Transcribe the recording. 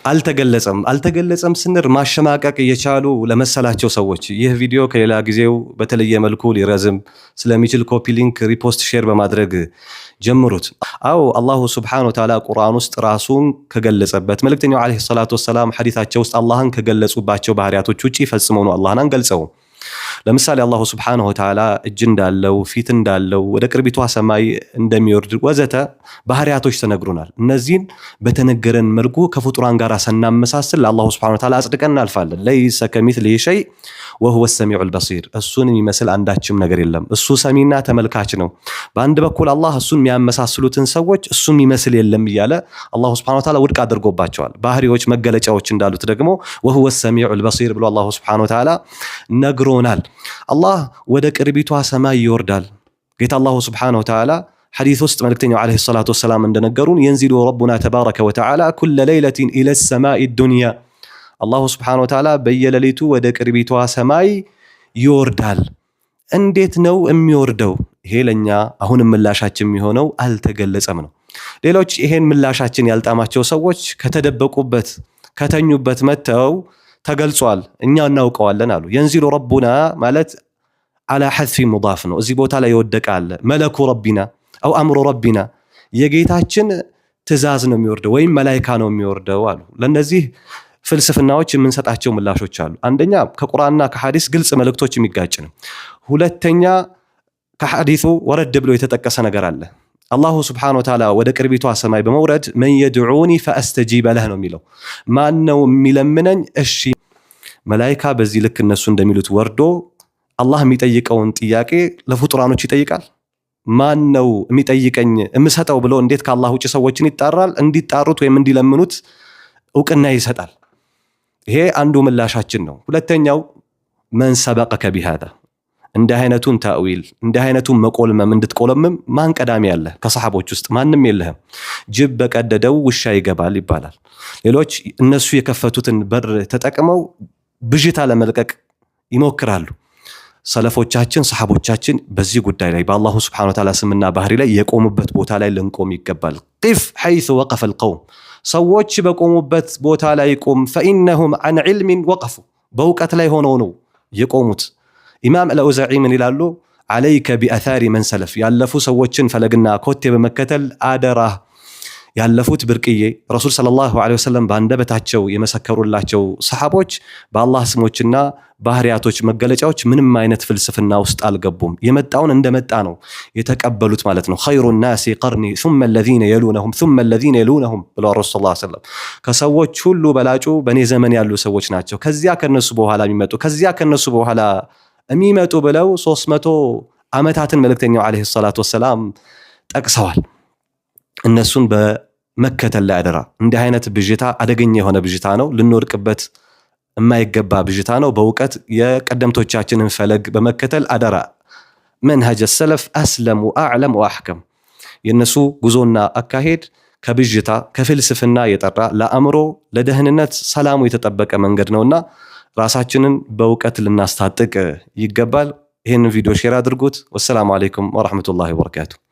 አልተገለጸም። አልተገለጸም ስንል ማሸማቀቅ እየቻሉ ለመሰላቸው ሰዎች ይህ ቪዲዮ ከሌላ ጊዜው በተለየ መልኩ ሊረዝም ስለሚችል copy link፣ repost፣ share በማድረግ ጀምሩት። አዎ፣ الله سبحانه وتعالى ቁርአን ውስጥ ራሱን ከገለጸበት፣ መልእክተኛው عليه الصلاة والسلام ሐዲታቸው ውስጥ አላህን ከገለጹባቸው ባህሪያቶች ውጪ ፈጽመው ነው አላህን አንገልጸውም። ለምሳሌ الله سبحانه وتعالى እጅ እንዳለው፣ ፊት እንዳለው፣ ወደ ቅርቢቷ ሰማይ እንደሚወርድ ወዘተ ባህሪያቶች ተነግሮናል። እነዚህን በተነገረን መልኩ ከፍጡራን ጋር ስናመሳስል ለ الله سبحانه وتعالى አጽድቀን እናልፋለን። ليس كمثله شيء وهو السميع البصير፣ እሱን የሚመስል አንዳችም ነገር የለም። እሱ ሰሚና ተመልካች ነው። በአንድ በኩል አላህ እሱን የሚያመሳስሉትን ሰዎች እሱን የሚመስል የለም እያለ الله سبحانه وتعالى ውድቅ አድርጎባቸዋል። ባህሪዎች መገለጫዎች እንዳሉት ደግሞ وهو السميع البصير ብሎ الله سبحانه وتعالى ነግሮናል። አላህ ወደ ቅርቢቷ ሰማይ ይወርዳል። ጌታ الله سبحانه وتعالى ሐዲስ ውስጥ መልእክተኛው عليه الصلاة والسلام እንደነገሩን ينزل ربنا تبارك وتعالى كل ليلة إلى السماء الدنيا፣ الله سبحانه وتعالى በየሌሊቱ ወደ ቅርቢቷ ሰማይ ይወርዳል። እንዴት ነው የሚወርደው? ይሄ ለኛ አሁንም ምላሻችን የሚሆነው አልተገለጸም ነው። ሌሎች ይሄን ምላሻችን ያልጣማቸው ሰዎች ከተደበቁበት ከተኙበት መጥተው ተገልጿል፣ እኛ እናውቀዋለን አሉ። ينزل ربنا ማለት على حذف مضاف ነው። እዚህ ቦታ ላይ የወደቀ አለ። ملك ربنا أو أمر ربنا፣ የጌታችን ትእዛዝ ነው የሚወርደው ወይም መላይካ ነው የሚወርደው አሉ። ለእነዚህ ፍልስፍናዎች የምንሰጣቸው ምላሾች አሉ። አንደኛ፣ ከቁርአንና ከሐዲስ ግልጽ መልእክቶች የሚጋጭ ነው። ሁለተኛ፣ ከሐዲሱ ወረድ ብሎ የተጠቀሰ ነገር አለ። الله سبحانه وتعالى ወደ ቅርቢቷ ሰማይ በመውረድ من يدعوني فأستجيب له ነው የሚለው። ማን ነው የሚለምነኝ? እሺ፣ መላይካ በዚህ ልክ እነሱ እንደሚሉት ወርዶ አላህ የሚጠይቀውን ጥያቄ ለፍጡራኖች ይጠይቃል? ማን ነው የሚጠይቀኝ የምሰጠው ብሎ እንዴት ከአላህ ውጭ ሰዎችን ይጣራል? እንዲጣሩት ወይም እንዲለምኑት እውቅና ይሰጣል። ይሄ አንዱ ምላሻችን ነው። ሁለተኛው፣ من سبقك بهذا፣ እንዲህ አይነቱን تأويل እንዲህ አይነቱን መቆልመም እንድትቆለምም ማን ቀዳሚ አለ? ከሰሓቦች ውስጥ ማንም የለህም። ጅብ በቀደደው ውሻ ይገባል ይባላል። ሌሎች እነሱ የከፈቱትን በር ተጠቅመው ብዥታ ለመልቀቅ ይሞክራሉ። ሰለፎቻችን፣ ሰሓቦቻችን በዚህ ጉዳይ ላይ በ الله سبحانه وتعالى ስምና ባህሪ ላይ የቆሙበት ቦታ ላይ ልንቆም ይገባል። قف حيث وقف القوم፣ ሰዎች በቆሙበት ቦታ ላይ ቁም። فإنهم عن علم وقفوا፣ በእውቀት ላይ ሆነው ነው የቆሙት። ኢማም አልአውዛዒ ምን ይላሉ? عليك بآثار من سلف፣ ያለፉ ሰዎችን ፈለግና ኮቴ በመከተል አደራህ። ያለፉት ብርቅዬ ረሱል صلى الله عليه وسلم በአንደበታቸው የመሰከሩላቸው ሰሓቦች በአላህ ስሞችና ባህሪያቶች መገለጫዎች ምንም አይነት ፍልስፍና ውስጥ አልገቡም። የመጣውን እንደመጣ ነው የተቀበሉት ማለት ነው። خير الناس قرني ثم الذين يلونهم ثم الذين يلونهم ብለዋል ረሱል صلى الله عليه وسلم። ከሰዎች ሁሉ በላጩ በእኔ ዘመን ያሉ ሰዎች ናቸው፣ ከዚያ ከነሱ በኋላ የሚመጡ፣ ከዚያ ከነሱ በኋላ የሚመጡ ብለው 300 ዓመታትን መልእክተኛው عليه الصلاة والسلام ጠቅሰዋል። እነሱን በመከተል ላይ አደራ። እንዲህ አይነት ብዥታ አደገኛ የሆነ ብዥታ ነው። ልንወድቅበት የማይገባ ብዥታ ነው። በእውቀት የቀደምቶቻችንን ፈለግ በመከተል አደራ። منهج السلف أسلم وأعلم وأحكم፣ የእነሱ ጉዞና አካሄድ ከብዥታ ከፍልስፍና የጠራ፣ ለአእምሮ ለደህንነት ሰላሙ የተጠበቀ መንገድ ነውና ራሳችንን በእውቀት ልናስታጥቅ ይገባል። ይህንን ቪዲዮ share አድርጉት። والسلام عليكم ورحمة الله وبركاته።